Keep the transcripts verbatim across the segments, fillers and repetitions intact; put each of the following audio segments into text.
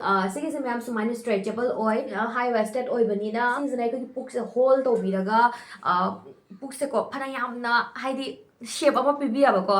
ꯑ, ꯁꯤꯒꯤꯁꯦ ꯃꯌꯥꯝ ꯁꯨꯃꯥꯏꯅ stretchable ꯑꯣꯏ, high waisted ꯑꯣꯏꯕꯅꯤꯅ ꯁꯤꯁꯤꯅ ꯑꯩꯈꯣꯏꯒꯤ ꯄꯨꯛꯁꯦ hold ꯇꯧꯕꯤꯔꯒ, ꯑ, ꯄꯨꯛꯁꯦꯀꯣ ꯐꯅ ꯌꯥꯝꯅ ꯍꯥꯏꯗꯤ shape ꯑꯃ ꯄꯤꯕꯤꯌꯕꯀꯣ꯫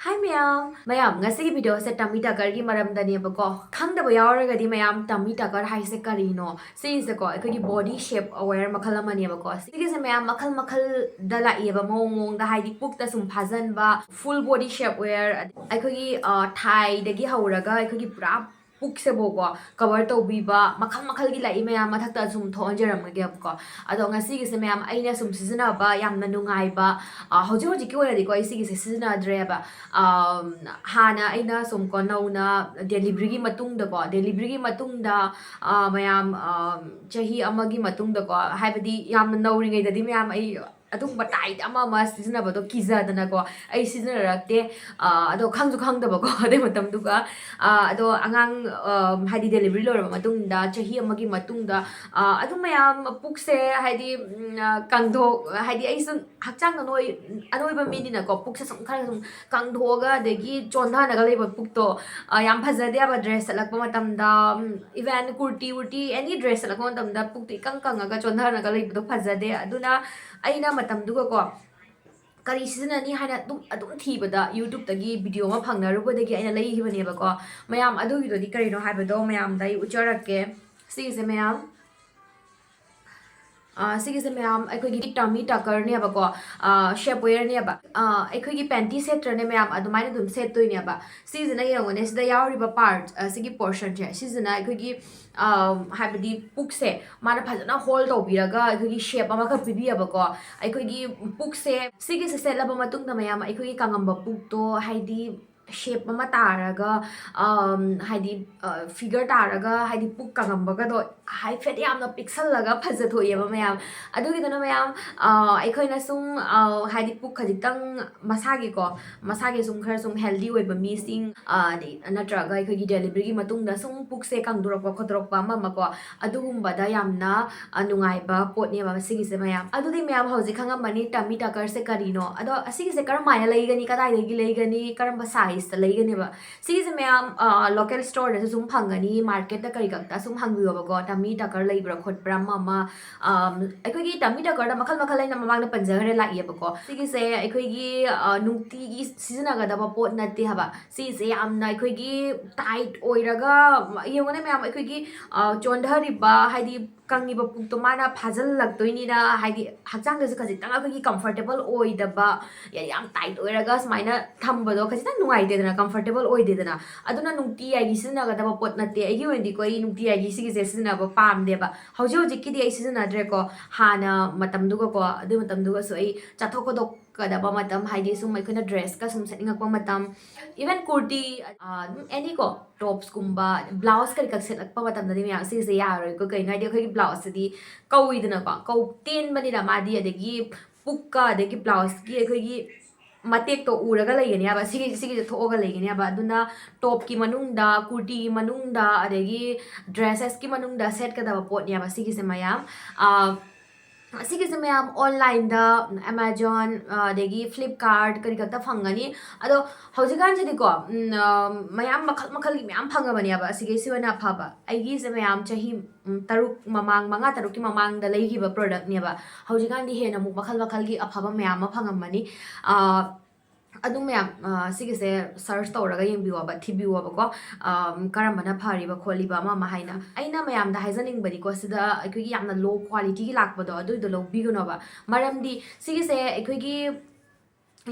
Hi ꯃꯌꯥꯝ, ꯃꯌꯥꯝ ꯉꯁꯤꯒꯤ videoꯁꯦ tummy tuckerꯒꯤ ꯃꯔꯝꯗꯅꯦꯕꯀꯣ꯫ ꯈꯪꯗꯕ ꯌꯥꯎꯔꯒꯗꯤ ꯃꯌꯥꯝ, tummy tucker ꯍꯥꯏꯁꯦ ꯀꯔꯤꯅꯣ? ꯁꯤꯁꯦꯀꯣ ꯑꯩꯈꯣꯏꯒꯤ body shape aware ꯃꯈꯜ ꯑꯃꯅꯦꯕꯀꯣ꯫ ꯁꯤꯒꯤꯁꯦ ꯃꯌꯥꯝ ꯃꯈꯜ ꯃꯈꯜꯗ ꯂꯥꯛꯑꯦꯕ, ꯃꯑꯣꯡ ꯃꯑꯣꯡꯗ, ꯍꯥꯏꯗꯤ ꯄꯨꯛꯇ ꯁꯨꯝ ꯐꯥꯖꯟꯕ, full body shape wear, ꯑꯩꯈꯣꯏꯒꯤ, ꯑ, thighꯗꯒꯤ ꯍꯧꯔꯒ ꯑꯩꯈꯣꯏꯒꯤ ꯄꯨꯔꯥ ꯄꯨꯛꯁꯦꯕꯨꯀꯣ cover ꯇꯧꯕꯤꯕ ꯃꯈꯜ ꯃꯈꯜꯒꯤ ꯂꯥꯛꯏ ꯃꯌꯥꯝ, ꯃꯊꯛꯇ ꯁꯨꯝ ꯊꯣꯛꯍꯟꯖꯔꯝꯃꯒꯦꯕꯀꯣ꯫ ꯑꯗꯣ ꯉꯁꯤꯒꯤꯁꯦ ꯃꯌꯥꯝ ꯑꯩꯅ ꯁꯨꯝ ꯁꯤꯖꯤꯟꯅꯕ ꯌꯥꯝꯅ ꯅꯨꯡꯉꯥꯏꯕ, ꯑ, ꯍꯧꯖꯤꯛ ꯍꯧꯖꯤꯛꯀꯤ ꯑꯣꯏꯅꯗꯤꯀꯣ ꯑꯩ ꯁꯤꯒꯤꯁꯦ ꯁꯤꯖꯤꯟꯅꯗ꯭ꯔꯦꯕ꯫ ꯑꯝ, ꯍꯥꯟꯅ ꯑꯩꯅ ꯁꯨꯝ ꯀꯣ ꯅꯧꯅ deliveryꯒꯤ ꯃꯇꯨꯡꯗꯀꯣ, deliveryꯒꯤ ꯃꯇꯨꯡꯗ, ꯑ, ꯃꯌꯥꯝ, ꯑꯝ, ꯆꯍꯤ ꯑꯃꯒꯤ ꯃꯇꯨꯡꯗꯀꯣ, ꯍꯥꯏꯕꯗꯤ ꯌꯥꯝꯅ ꯅꯧꯔꯤꯉꯩꯗꯗꯤ ꯃꯌꯥꯝ ꯑꯩ ꯑꯗꯨꯒꯨꯝꯕ tight ꯑꯃ ꯑꯃ ꯁꯤꯖꯤꯟꯅꯕꯗꯣ ꯀꯤꯖꯗꯅꯀꯣ ꯑꯩ ꯁꯤꯖꯤꯟꯅꯔꯛꯇꯦ꯫ ꯑ, ꯑꯗꯣ ꯈꯪꯁꯨ ꯈꯪꯗꯕꯀꯣ ꯑꯗꯨꯏ ꯃꯇꯝꯗꯨꯒ꯫ ꯑ, ꯑꯗꯣ ꯑꯉꯥꯡ, ꯑ, ꯍꯥꯏꯗꯤ delivery ꯂꯣꯏꯔꯕ ꯃꯇꯨꯡꯗ, ꯆꯍꯤ ꯑꯃꯒꯤ ꯃꯇꯨꯡꯗ, ꯑ, ꯑꯗꯨ ꯃꯌꯥꯝ ꯄꯨꯛꯁꯦ ꯍꯥꯏꯗꯤ, ꯎꯝ, ꯑ, ꯀꯪꯊꯣꯛ-, ꯍꯥꯏꯗꯤ ꯑꯩꯁꯨ ꯍꯛꯆꯥꯡꯗ ꯅꯣꯏ-, ꯑꯅꯣꯏꯕ ꯃꯤꯅꯤꯅꯀꯣ, ꯄꯨꯛꯁꯦ ꯁꯨꯝ ꯈꯔ ꯁꯨꯝ ꯀꯪꯊꯣꯛꯑꯒ ꯑꯗꯒꯤ ꯆꯣꯟꯊꯅꯒ ꯂꯩꯕ ꯄꯨꯛꯇꯣ, ꯑ, ꯌꯥꯝ ꯐꯖꯗꯦ ꯍꯥꯏꯕ dress ꯁꯦꯠꯂꯛꯄ ꯃꯇꯝꯗ, ꯎꯝ, even ꯀꯨꯔꯇꯤ ꯋꯨꯔꯇꯤ any dress ꯁꯦꯠꯂꯛꯄ ꯃꯇꯝꯗ ꯄꯨꯛꯇꯣ ꯏꯀꯪ ꯀꯪꯉꯒ ꯆꯣꯟꯊꯅꯒ ꯂꯩꯕꯗꯣ ꯐꯖꯗꯦ꯫ ꯑꯗꯨꯅ ꯑꯩꯅ ꯃꯇꯝꯗꯨꯒꯀꯣ ꯀꯔꯤ ꯁꯤꯖꯤꯟꯅꯅꯤ ꯍꯥꯏꯅ ꯑꯗꯨꯝ, ꯑꯗꯨꯝ ꯊꯤꯕꯗ YouTubeꯇꯒꯤ video ꯑꯃ ꯐꯪꯅꯔꯨꯕꯗꯒꯤ ꯑꯩꯅ ꯂꯩꯈꯤꯕꯅꯦꯕꯀꯣ꯫ ꯃꯌꯥꯝ ꯑꯗꯨꯒꯤꯗꯨꯗꯤ ꯀꯔꯤꯅꯣ ꯍꯥꯏꯕꯗꯣ ꯃꯌꯥꯝꯗ ꯑꯩ ꯎꯠꯆꯔꯛꯀꯦ꯫ ꯁꯤꯒꯤꯁꯦ ꯃꯌꯥꯝ, ꯑ, ꯁꯤꯒꯤꯁꯦ ꯃꯌꯥꯝ ꯑꯩꯈꯣꯏꯒꯤ tummy tuckerꯅꯦꯕꯀꯣ, ꯑ, shape wearꯅꯦꯕ꯫ ꯑ, ꯑꯩꯈꯣꯏꯒꯤ panty ꯁꯦꯠꯇ꯭ꯔꯅꯦ ꯃꯌꯥꯝ, ꯑꯗꯨꯃꯥꯏꯅ ꯑꯗꯨꯝ ꯁꯦꯠꯇꯣꯏꯅꯦꯕ꯫ ꯁꯤꯁꯤꯅ ꯌꯦꯡꯉꯨꯅꯦ, ꯁꯤꯗ ꯌꯥꯎꯔꯤꯕ part, ꯑ, ꯁꯤꯒꯤ portionꯁꯦ, ꯁꯤꯁꯤꯅ ꯑꯩꯈꯣꯏꯒꯤ, ꯑ, ꯍꯥꯏꯕꯗꯤ ꯄꯨꯛꯁꯦ ꯃꯥꯅ ꯐꯖꯅ hold ꯇꯧꯕꯤꯔꯒ ꯑꯩꯈꯣꯏꯒꯤ shape ꯑꯃꯈꯛ ꯄꯤꯕꯤꯌꯦꯕꯀꯣ꯫ ꯑꯩꯈꯣꯏꯒꯤ ꯄꯨꯛꯁꯦ, ꯁꯤꯒꯤꯁꯦ ꯁꯦꯠꯂꯕ ꯃꯇꯨꯡꯗ ꯃꯌꯥꯝ ꯑꯩꯈꯣꯏꯒꯤ ꯀꯪꯉꯝꯕ ꯄꯨꯛꯇꯣ ꯍꯥꯏꯗꯤ shape ꯑꯃ ꯇꯥꯔꯒ, ꯑꯝ, ꯍꯥꯏꯗꯤ, ꯑ, figure ꯇꯥꯔꯒ ꯍꯥꯏꯗꯤ ꯄꯨꯛ ꯀꯪꯉꯝꯕꯒꯗꯣ ꯍꯥꯏꯐꯦꯠ ꯌꯥꯝꯅ ꯄꯤꯛꯁꯜꯂꯒ ꯐꯖꯊꯣꯛꯑꯦꯕ ꯃꯌꯥꯝ꯫ ꯑꯗꯨꯒꯤꯗꯨꯅ ꯃꯌꯥꯝ, ꯑ, ꯑꯩꯈꯣꯏꯅ ꯁꯨꯝ, ꯑ, ꯍꯥꯏꯗꯤ ꯄꯨꯛ ꯈꯖꯤꯛꯇꯪ ꯃꯁꯥꯒꯤꯀꯣ, ꯃꯁꯥꯒꯤ ꯁꯨꯝ ꯈꯔ ꯁꯨꯝ healthy ꯑꯣꯏꯕ ꯃꯤꯁꯤꯡ, ꯑ, ꯑꯗꯩ ꯅꯠꯇ꯭ꯔꯒ ꯑꯩꯈꯣꯏꯒꯤ deliveryꯒꯤ ꯃꯇꯨꯡꯗ ꯁꯨꯝ ꯄꯨꯛꯁꯦ ꯀꯪꯗꯣꯔꯛꯄ ꯈꯣꯠꯇꯣꯔꯛꯄ ꯑꯃ ꯑꯃꯀꯣ, ꯑꯗꯨꯒꯨꯝꯕꯗ ꯌꯥꯝꯅ, ꯑ, ꯅꯨꯡꯉꯥꯏꯕ ꯄꯣꯠꯅꯦꯕ ꯁꯤꯒꯤꯁꯦ ꯃꯌꯥꯝ꯫ ꯑꯗꯨꯗꯤ ꯃꯌꯥꯝ ꯍꯧꯖꯤꯛ ꯈꯪꯉꯝꯃꯅꯤ tummy tuckerꯁꯦ ꯀꯔꯤꯅꯣ꯫ ꯑꯗꯣ ꯑꯁꯤꯒꯤꯁꯦ ꯀꯔꯝꯍꯥꯏꯅ ꯂꯩꯒꯅꯤ, ꯀꯗꯥꯏꯗꯒꯤ ꯂꯩꯒꯅꯤ, ꯀꯔꯝꯕ size ꯁꯤꯗ ꯂꯩꯒꯅꯦꯕ꯫ ꯁꯤꯒꯤꯁꯦ ꯃꯌꯥꯝ ꯂꯣꯀꯦꯜ ꯁ꯭ꯇꯣꯔꯗꯁꯨ ꯁꯨꯝ ꯐꯪꯒꯅꯤ, ꯃꯥꯔꯀꯦꯠꯇ ꯀꯔꯤ ꯈꯛꯇ ꯁꯨꯝ ꯍꯪꯕꯤꯌꯣꯕꯀꯣ, ꯇꯃꯤ ꯇꯀꯔ ꯂꯩꯕ꯭ꯔꯥ ꯈꯣꯠꯄ꯭ꯔꯥ ꯑꯃ ꯑꯃ꯫ ꯑꯝ, ꯑꯩꯈꯣꯏꯒꯤ ꯇꯃꯤ ꯇꯀꯔꯗ ꯃꯈꯜ ꯃꯈꯜ ꯑꯩꯅ ꯃꯃꯥꯡꯗ ꯄꯟꯖꯈ꯭ꯔꯦ ꯂꯥꯛꯏꯌꯦꯕꯀꯣ꯫ ꯁꯤꯒꯤꯁꯦ ꯑꯩꯈꯣꯏꯒꯤ ꯑ, ꯅꯨꯡꯇꯤꯒꯤ ꯁꯤꯖꯤꯟꯅꯒꯗꯕ ꯄꯣꯠ ꯅꯠꯇꯦ ꯍꯥꯏꯕ꯫ ꯁꯤꯁꯦ ꯌꯥꯝꯅ ꯑꯩꯈꯣꯏꯒꯤ ꯇꯥꯏꯠ ꯑꯣꯏꯔꯒ, ꯌꯦꯡꯉꯨꯅꯦ ꯃꯌꯥꯝ, ꯑꯩꯈꯣꯏꯒꯤ ꯑ, ꯆꯣꯟꯊꯔꯤꯕ, ꯍꯥꯏꯗꯤ ꯀꯪꯉꯤꯕ ꯄꯨꯛꯇꯣ ꯃꯥꯅ ꯐꯥꯖꯤꯜꯂꯛꯇꯣꯏꯅꯤꯅ, ꯍꯥꯏꯗꯤ ꯍꯛꯆꯥꯡꯗꯁꯨ ꯈꯖꯤꯛꯇꯪ ꯑꯩꯈꯣꯏꯒꯤ ꯀꯝꯐꯣꯔꯇꯦꯕꯜ ꯑꯣꯏꯗꯕ, ꯌꯥ-, ꯌꯥꯝ ꯇꯥꯏꯠ ꯑꯣꯏꯔꯒ ꯁꯨꯃꯥꯏꯅ ꯊꯝꯕꯗꯣ ꯈꯖꯤꯛꯇꯪ ꯅꯨꯡꯉꯥꯏꯇꯦꯗꯅ, ꯀꯝꯐꯣꯔꯇꯦꯕꯜ ꯑꯣꯏꯗꯦꯗꯅ꯫ ꯑꯗꯨꯅ ꯅꯨꯡꯇꯤꯖꯥꯏꯒꯤ ꯁꯤꯖꯤꯟꯅꯒꯗꯕ ꯄꯣꯠ ꯅꯠꯇꯦ꯫ ꯑꯩꯒꯤ ꯑꯣꯏꯅꯗꯤꯀꯣ, ꯑꯩ ꯅꯨꯡꯇꯤꯖꯥꯏꯒꯤ ꯁꯤꯒꯤꯁꯦ ꯁꯤꯖꯤꯟꯅꯕ ꯄꯥꯝꯗꯦꯕ꯫ ꯍꯧꯖꯤꯛ ꯍꯧꯖꯤꯛꯀꯤꯗꯤ ꯑꯩ ꯁꯤꯖꯤꯟꯅꯗ꯭ꯔꯦꯀꯣ, ꯍꯥꯟꯅ ꯃꯇꯝꯗꯨꯒꯀꯣ, ꯑꯗꯨ ꯃꯇꯝꯗꯨꯒꯁꯨ ꯑꯩ ꯆꯠꯊꯣꯛ ꯈꯣꯠꯇꯣꯛꯀꯗꯕ ꯃꯇꯝ, ꯍꯥꯏꯗꯤ ꯁꯨꯝ ꯑꯩꯈꯣꯏꯅ ꯗ꯭ꯔꯦꯁꯀ ꯁꯨꯝ ꯁꯦꯠꯅꯤꯡꯉꯛꯄ ꯃꯇꯝ, ꯏꯚꯟ ꯀꯨꯔꯇꯤ, ꯑ, ꯑꯗꯨꯝ ꯑꯦꯅꯤꯀꯣ, ꯇꯣꯞꯁꯀꯨꯝꯕ, ꯕ꯭ꯂꯥꯎꯁ ꯀꯔꯤ ꯈꯛ ꯁꯦꯠꯂꯛꯄ ꯃꯇꯝꯗꯗꯤ ꯃꯌꯥꯝ ꯁꯤꯒꯤꯁꯦ ꯌꯥꯔꯣꯏꯀꯣ꯫ ꯀꯩꯅꯣ ꯍꯥꯏꯗꯤ ꯑꯩꯈꯣꯏꯒꯤ ꯕ꯭ꯂꯥꯎꯁꯁꯤꯗꯤ ꯀꯧꯏꯗꯅꯀꯣ, ꯀꯧ ꯇꯦꯟꯕꯅꯤꯅ ꯃꯥꯗꯤ, ꯑꯗꯒꯤ ꯄꯨꯛꯀ ꯑꯗꯒꯤ ꯕ꯭ꯂꯥꯎꯁꯀꯤ ꯑꯩꯈꯣꯏꯒꯤ ꯃꯇꯦꯛꯇꯣ ꯎꯔꯒ ꯂꯩꯒꯅꯤ ꯍꯥꯏꯕ, ꯁꯤꯒꯤ, ꯁꯤꯒꯤꯁꯦ ꯊꯣꯛꯑꯒ ꯂꯩꯒꯅꯤ ꯍꯥꯏꯕ꯫ ꯑꯗꯨꯅ ꯇꯣꯞꯀꯤ ꯃꯅꯨꯡꯗ, ꯀꯨꯔꯇꯤꯒꯤ ꯃꯅꯨꯡꯗ, ꯑꯗꯒꯤ ꯗ꯭ꯔꯦꯁꯦꯁꯀꯤ ꯃꯅꯨꯡꯗ ꯁꯦꯠꯀꯗꯕ ꯄꯣꯠꯅꯦꯕ ꯁꯤꯒꯤꯁꯦ ꯃꯌꯥꯝ꯫ ꯑ, ꯁꯤꯒꯤꯁꯦ ꯃꯌꯥꯝ ꯑꯣꯟꯂꯥꯏꯟꯗ, ꯑꯦꯃꯥꯖꯣꯟ, ꯑ, ꯑꯗꯒꯤ ꯐ꯭ꯂꯤꯞꯀꯥꯔꯠ ꯀꯔꯤ ꯈꯛꯇ ꯐꯪꯒꯅꯤ꯫ ꯑꯗꯣ ꯍꯧꯖꯤꯛꯀꯥꯟꯁꯤꯗꯤꯀꯣ, ꯎꯝ, ꯑ, ꯃꯌꯥꯝ ꯃꯈꯜ ꯃꯈꯜꯒꯤ ꯃꯌꯥꯝ ꯐꯪꯉꯕꯅꯦꯕ꯫ ꯑꯁꯤꯒꯤꯁꯤ ꯑꯣꯏꯅ ꯑꯐꯕ꯫ ꯑꯩꯒꯤꯁꯦ ꯃꯌꯥꯝ ꯆꯍꯤ, ꯎꯝ, ꯇꯔꯨꯛ ꯃꯃꯥꯡ, ꯃꯉꯥ ꯇꯔꯨꯛꯀꯤ ꯃꯃꯥꯡꯗ ꯂꯩꯈꯤꯕ ꯄ꯭ꯔꯣꯗꯛꯅꯦꯕ꯫ ꯍꯧꯖꯤꯛꯀꯥꯟꯗꯤ ꯍꯦꯟꯅ ꯑꯃꯨꯛ ꯃꯈꯜ ꯃꯈꯜꯒꯤ ꯑꯐꯕ ꯃꯌꯥꯝ ꯑꯃ ꯐꯪꯉꯝꯃꯅꯤ꯫ ꯑ, ꯑꯗꯨꯝ ꯃꯌꯥꯝ, ꯑ, ꯁꯤꯒꯤꯁꯦ ꯁꯔꯆ ꯇꯧꯔꯒ ꯌꯦꯡꯕꯤꯌꯣꯕ, ꯊꯤꯕꯤꯌꯣꯕꯀꯣ, ꯑ, ꯀꯔꯝꯕꯅ ꯐꯔꯤꯕ ꯈꯣꯠꯂꯤꯕ ꯑꯃ ꯑꯃ ꯍꯥꯏꯅ꯫ ꯑꯩꯅ ꯃꯌꯥꯝꯗ ꯍꯥꯏꯖꯅꯤꯡꯕꯗꯤꯀꯣ, ꯁꯤꯗ ꯑꯩꯈꯣꯏꯒꯤ ꯌꯥꯝꯅ ꯂꯣ ꯀ꯭ꯋꯥꯂꯤꯇꯤꯒꯤ ꯂꯥꯛꯄꯗꯣ, ꯑꯗꯨꯏꯗꯣ ꯂꯧꯕꯤꯒꯅꯣꯕ꯫ ꯃꯔꯝꯗꯤ ꯁꯤꯒꯤꯁꯦ ꯑꯩꯈꯣꯏꯒꯤ,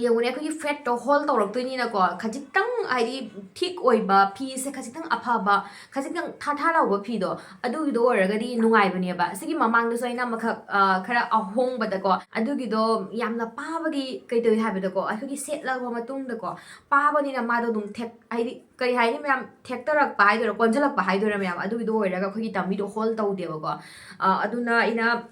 ꯌꯦꯡꯉꯨꯅꯦ, ꯑꯩꯈꯣꯏꯒꯤ ꯐꯦꯠꯇꯣ ꯍꯣꯜ ꯇꯧꯔꯛꯇꯣꯏꯅꯤꯅꯀꯣ, ꯈꯖꯤꯛꯇꯪ, ꯍꯥꯏꯗꯤ ꯊꯤꯛ ꯑꯣꯏꯕ ꯐꯤꯁꯦ, ꯈꯖꯤꯛꯇꯪ ꯑꯐꯕ, ꯈꯖꯤꯛꯇꯪ ꯊꯥ ꯊꯥ ꯂꯥꯎꯕ ꯐꯤꯗꯣ, ꯑꯗꯨꯒꯤꯗꯣ ꯑꯣꯏꯔꯒꯗꯤ ꯅꯨꯡꯉꯥꯏꯕꯅꯦꯕ꯫ ꯁꯤꯒꯤ ꯃꯃꯥꯡꯗꯁꯨ ꯑꯩꯅ ꯑꯃꯈꯛ, ꯑ, ꯈꯔ ꯑꯍꯣꯡꯕꯗꯀꯣ, ꯑꯗꯨꯒꯤꯗꯣ ꯌꯥꯝꯅ ꯄꯥꯕꯒꯤ ꯀꯩ ꯇꯧꯏ ꯍꯥꯏꯕꯗꯀꯣ, ꯑꯩꯈꯣꯏꯒꯤ ꯁꯦꯠꯂꯕ ꯃꯇꯨꯡꯗꯀꯣ, ꯄꯥꯕꯅꯤꯅ ꯃꯥꯗꯣ ꯑꯗꯨꯝ ꯊꯦꯛ-, ꯍꯥꯏꯗꯤ ꯀꯔꯤ ꯍꯥꯏꯅꯤ ꯃꯌꯥꯝ, ꯊꯦꯛꯇꯔꯛꯄ ꯍꯥꯏꯗꯣꯏꯔꯥ, ꯀꯣꯟꯁꯤꯜꯂꯛꯄ ꯍꯥꯏꯗꯣꯏꯔꯥ ꯃꯌꯥꯝ, ꯑꯗꯨꯒꯤꯗꯣ ꯑꯣꯏꯔꯒ ꯑꯩꯈꯣꯏꯒꯤ ꯇꯝꯕꯤꯗꯣ ꯍꯣꯜ ꯇꯧꯗꯦꯕꯀꯣ꯫ ꯑ, ꯑꯗꯨꯅ ꯑꯩꯅ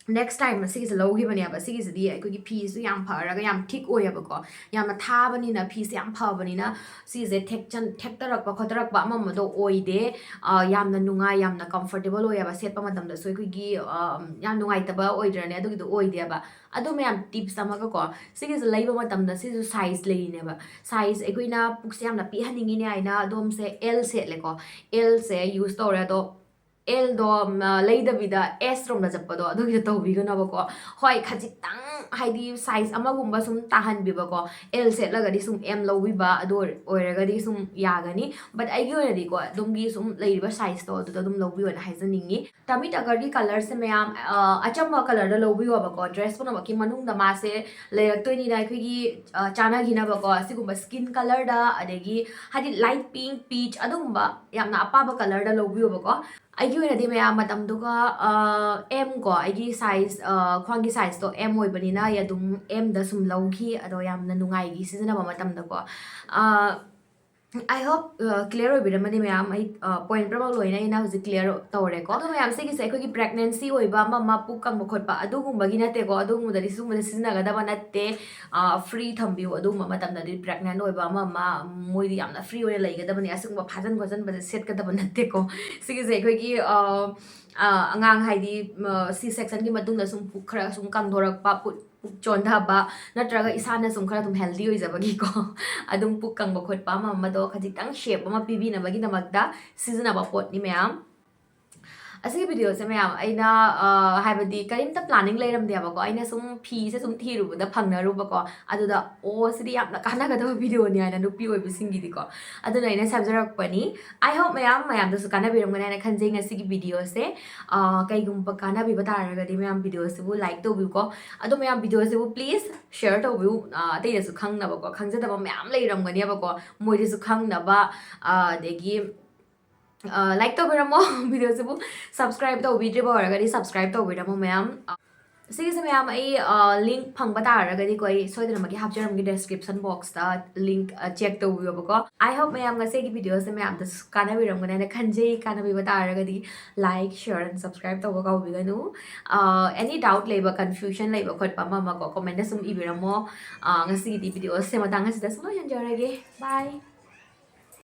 Next time ꯑꯁꯤꯒꯤꯁꯦ ꯂꯧꯈꯤꯕꯅꯦꯕ꯫ ꯑꯁꯤꯒꯤꯁꯤꯗꯤ ꯑꯩꯈꯣꯏꯒꯤ ꯐꯤꯁꯨ ꯌꯥꯝ ꯐꯔꯒ ꯌꯥꯝ ꯊꯤꯛ ꯑꯣꯏꯌꯦꯕꯀꯣ, ꯌꯥꯝꯅ ꯊꯥꯕꯅꯤꯅ, ꯐꯤꯁꯦ ꯌꯥꯝ ꯐꯕꯅꯤꯅ ꯁꯤꯁꯦ ꯊꯦꯛꯆꯟ ꯊꯦꯛꯇꯔꯛꯄ ꯈꯣꯠꯇꯔꯛꯄ ꯑꯃ ꯑꯃꯗꯣ ꯑꯣꯏꯗꯦ꯫ ꯑ, ꯌꯥꯝꯅ ꯅꯨꯡꯉꯥꯏ, ꯌꯥꯝꯅ comfortable ꯑꯣꯏꯌꯦꯕ꯫ ꯁꯦꯠꯄ ꯃꯇꯝꯗꯁꯨ ꯑꯩꯈꯣꯏꯒꯤ, ꯑ, ꯌꯥꯝ ꯅꯨꯡꯉꯥꯏꯇꯕ ꯑꯣꯏꯗ꯭ꯔꯅꯦ, ꯑꯗꯨꯒꯤꯗꯣ ꯑꯣꯏꯗꯦꯕ꯫ ꯑꯗꯣ ꯃꯌꯥꯝ, tips ꯑꯃꯒꯀꯣ, ꯁꯤꯒꯤꯁꯦ ꯂꯩꯕ ꯃꯇꯝꯗ ꯁꯤꯁꯨ size ꯂꯩꯔꯤꯅꯦꯕ꯫ Size ꯑꯩꯈꯣꯏꯅ ꯄꯨꯛꯁꯦ ꯌꯥꯝꯅ ꯄꯤꯛꯍꯟꯅꯤꯡꯉꯤꯅꯦ ꯍꯥꯏꯅ ꯑꯗꯣꯝꯁꯦ L ꯁꯦꯠꯂꯦꯀꯣ, L ꯁꯦ use ꯇꯧꯔꯦ꯫ ꯑꯗꯣ L ꯗꯣ, ꯎꯝ, ꯂꯩꯗꯕꯤꯗ S ꯔꯣꯝꯗ ꯆꯠꯄꯗꯣ, ꯑꯗꯨꯒꯤꯗꯣ ꯇꯧꯕꯤꯒꯅꯣꯕꯀꯣ꯫ ꯍꯣꯏ, ꯈꯖꯤꯛꯇꯪ, ꯍꯥꯏꯗꯤ size ꯑꯃꯒꯨꯝꯕ ꯁꯨꯝ ꯇꯥꯍꯟꯕꯤꯕꯀꯣ, L ꯁꯦꯠꯂꯒꯗꯤ ꯁꯨꯝ M ꯂꯧꯕꯤꯕ, ꯑꯗꯨ ꯑꯣꯏ-, ꯑꯣꯏꯔꯒꯗꯤ ꯁꯨꯝ ꯌꯥꯒꯅꯤ꯫ But ꯑꯩꯒꯤ ꯑꯣꯏꯅꯗꯤꯀꯣ, ꯑꯗꯣꯝꯒꯤ ꯁꯨꯝ ꯂꯩꯔꯤꯕ size ꯇꯣ ꯑꯗꯨꯗ ꯑꯗꯨꯝ ꯂꯧꯕꯤꯌꯣꯅ ꯍꯥꯏꯖꯅꯤꯡꯉꯤ꯫ Tummy tucker ꯒꯤ colour ꯁꯦ ꯃꯌꯥꯝ, ꯑ, ꯑꯆꯝꯕ colour ꯗ ꯂꯧꯕꯤꯌꯣꯕꯀꯣ꯫ Dress ꯄꯨꯝꯅꯃꯛꯀꯤ ꯃꯅꯨꯡꯗ ꯃꯥꯁꯦ ꯂꯩꯔꯛꯇꯣꯏꯅꯤꯅ ꯑꯩꯈꯣꯏꯒꯤ, ꯑ, ꯆꯥꯅꯈꯤꯅꯕꯀꯣ, ꯑꯁꯤꯒꯨꯝꯕ skin colour ꯗ, ꯑꯗꯒꯤ ꯍꯥꯏꯗꯤ light pink, peach ꯑꯗꯨꯒꯨꯝꯕ ꯌꯥꯝꯅ ꯑꯄꯥꯕ colour ꯗ ꯂꯧꯕꯤꯌꯣꯕꯀꯣ꯫ ꯑꯩꯒꯤ ꯑꯣꯏꯅꯗꯤ ꯃꯌꯥꯝ ꯃꯇꯝꯗꯨꯒ, ꯑ, M ꯀꯣ, ꯑꯩꯒꯤ size, ꯑ, ꯈ꯭ꯋꯥꯡꯒꯤ size ꯇꯣ M ꯑꯣꯏꯕꯅꯤꯅ ꯑꯩ ꯑꯗꯨꯝ M ꯗ ꯁꯨꯝ ꯂꯧꯈꯤ꯫ ꯑꯗꯣ ꯌꯥꯝꯅ ꯅꯨꯡꯉꯥꯏꯈꯤ ꯁꯤꯖꯤꯟꯅꯕ ꯃꯇꯝꯗꯀꯣ꯫ ꯑ, I hope, ꯑ, clear ꯑꯣꯏꯕꯤꯔꯝꯃꯅꯤ ꯃꯌꯥꯝ꯫ ꯑꯩ, ꯑ, point ꯄꯨꯝꯅꯃꯛ ꯂꯣꯏꯅ ꯑꯩꯅ ꯍꯧꯖꯤꯛ clear ꯇꯧꯔꯦꯀꯣ꯫ ꯑꯗꯣ ꯃꯌꯥꯝ, ꯁꯤꯒꯤꯁꯦ ꯑꯩꯈꯣꯏꯒꯤ pregnancy ꯑꯣꯏꯕ ꯑꯃ ꯑꯃ, ꯄꯨꯛ ꯀꯪꯕ ꯈꯣꯠꯄ ꯑꯗꯨꯒꯨꯝꯕꯒꯤ ꯅꯠꯇꯦꯀꯣ꯫ ꯑꯗꯨꯒꯨꯝꯕꯗꯗꯤ ꯁꯤꯒꯨꯝꯕꯗ ꯁꯤꯖꯤꯟꯅꯒꯗꯕ ꯅꯠꯇꯦ꯫ ꯑ, free ꯊꯝꯕꯤꯌꯨ ꯑꯗꯨꯒꯨꯝꯕ ꯃꯇꯝꯗꯗꯤ꯫ Pregnant ꯑꯣꯏꯕ ꯑꯃ ꯑꯃ, ꯃꯣꯏꯗꯤ ꯌꯥꯝꯅ free ꯑꯣꯏꯅ ꯂꯩꯒꯗꯕꯅꯤ꯫ ꯑꯁꯤꯒꯨꯝꯕ ꯐꯥꯖꯟ ꯈꯣꯠꯆꯟꯕꯁꯦ ꯁꯦꯠꯀꯗꯕ ꯅꯠꯇꯦꯀꯣ꯫ ꯁꯤꯒꯤꯁꯦ ꯑꯩꯈꯣꯏꯒꯤ, ꯑ, ꯑ, ꯑꯉꯥꯡ ꯍꯥꯏꯗꯤ, ꯃ, C section ꯒꯤ ꯃꯇꯨꯡꯗ ꯁꯨꯝ ꯄꯨꯛ ꯈꯔ ꯁꯨꯝ ꯀꯪꯊꯣꯔꯛꯄ, ꯄꯨꯛ, ꯄꯨꯛ ꯆꯣꯟꯊꯕ, ꯅꯠꯇ꯭ꯔꯒ ꯏꯁꯥꯅ ꯁꯨꯝ ꯈꯔ ꯑꯗꯨꯝ healthy ꯑꯣꯏꯖꯕꯒꯤꯀꯣ, ꯑꯗꯨꯝ ꯄꯨꯛ ꯀꯪꯕ ꯈꯣꯠꯄ ꯑꯃ ꯑꯃꯗꯣ ꯈꯖꯤꯛꯇꯪ shape ꯑꯃ ꯄꯤꯕꯤꯅꯕꯒꯤꯗꯃꯛꯇ ꯁꯤꯖꯤꯟꯅꯕ ꯄꯣꯠꯅꯤ ꯃꯌꯥꯝ꯫ ꯑꯁꯤꯒꯤ video ꯁꯦ ꯃꯌꯥꯝ, ꯑꯩꯅ, ꯑ, ꯍꯥꯏꯕꯗꯤ ꯀꯔꯤꯝꯇ planning ꯂꯩꯔꯝꯗꯦꯕꯀꯣ꯫ ꯑꯩꯅ ꯁꯨꯝ ꯐꯤꯁꯦ ꯁꯨꯝ ꯊꯤꯔꯨꯕꯗ ꯐꯪꯅꯔꯨꯕꯀꯣ꯫ ꯑꯗꯨꯗ, "ꯑꯣ, ꯁꯤꯗꯤ ꯌꯥꯝꯅ ꯀꯥꯟꯅꯒꯗꯕ video ꯅꯤ" ꯍꯥꯏꯅ, ꯅꯨꯄꯤ ꯑꯣꯏꯕꯁꯤꯡꯒꯤꯗꯤꯀꯣ꯫ ꯑꯗꯨꯅ ꯑꯩꯅ ꯁꯦꯝꯖꯔꯛꯄꯅꯤ꯫ I hope ꯃꯌꯥꯝ, ꯃꯌꯥꯝꯗꯁꯨ ꯀꯥꯟꯅꯕꯤꯔꯝꯒꯅꯤ ꯍꯥꯏꯅ ꯈꯟꯖꯩ ꯉꯁꯤꯒꯤ video ꯁꯦ꯫ ꯑ, ꯀꯩꯒꯨꯝꯕ ꯀꯥꯟꯅꯕꯤꯕ ꯇꯥꯔꯒꯗꯤ ꯃꯌꯥꯝ, video ꯁꯤꯕꯨ like ꯇꯧꯕꯤꯌꯨꯀꯣ꯫ ꯑꯗꯣ ꯃꯌꯥꯝ, video ꯁꯤꯕꯨ please share ꯇꯧꯕꯤꯌꯨ, ꯑ, ꯑꯇꯩꯗꯁꯨ ꯈꯪꯅꯕꯀꯣ꯫ ꯈꯪꯖꯗꯕ ꯃꯌꯥꯝ ꯂꯩꯔꯝꯒꯅꯦꯕꯀꯣ, ꯃꯣꯏꯗꯁꯨ ꯈꯪꯅꯕ, ꯑ, ꯑꯗꯒꯤ ꯑ, like ꯇꯧꯕꯤꯔꯝꯃꯣ꯫ Video ꯁꯤꯕꯨ subscribe ꯇꯧꯕꯤꯗ꯭ꯔꯤꯕ ꯑꯣꯏꯔꯒꯗꯤ subscribe ꯇꯧꯕꯤꯔꯝꯃꯣ ꯃꯌꯥꯝ꯫ ꯑ, ꯁꯤꯒꯤꯁꯦ ꯃꯌꯥꯝ ꯑꯩ ꯂꯤꯡꯛ ꯐꯪꯕ ꯇꯥꯔꯒꯗꯤꯀꯣ, ꯑꯩ ꯁꯣꯏꯗꯅꯃꯛꯀꯤ ꯍꯥꯞꯆꯔꯝꯒꯦ description box ꯇ, ꯂꯤꯡꯛ ꯆꯦꯛ ꯇꯧꯕꯤꯌꯣꯕꯀꯣ꯫ I hope ꯃꯌꯥꯝ ꯉꯁꯤꯒꯤ ꯚꯤꯗꯤꯑꯣꯁꯦ ꯃꯌꯥꯝꯗꯁꯨ ꯀꯥꯟꯅꯕꯤꯔꯝꯒꯅꯤ ꯍꯥꯏꯅ ꯈꯟꯖꯩ꯫ ꯀꯥꯟꯅꯕꯤꯕ ꯇꯥꯔꯒꯗꯤ like, share and subscribe ꯇꯧꯕ ꯀꯥꯎꯕꯤꯒꯅꯨ꯫ ꯑꯦꯅꯤ ꯗꯥꯎꯠ ꯂꯩꯕ, ꯀꯟꯐ꯭ꯌꯨꯖꯟ ꯂꯩꯕ ꯈꯣꯠꯄ ꯑꯃ ꯑꯃꯀꯣ, ꯀꯣꯃꯦꯟꯗ ꯁꯨꯝ ꯏꯕꯤꯔꯝꯃꯣ꯫ ꯑ, ꯉꯁꯤꯒꯤꯗꯤ ꯚꯤꯗꯤꯑꯣꯁꯦ ꯃꯇꯥꯡ ꯑꯁꯤꯗ ꯁꯨꯝ ꯂꯣꯏꯁꯤꯟꯖꯔꯒꯦ꯫ Bye꯫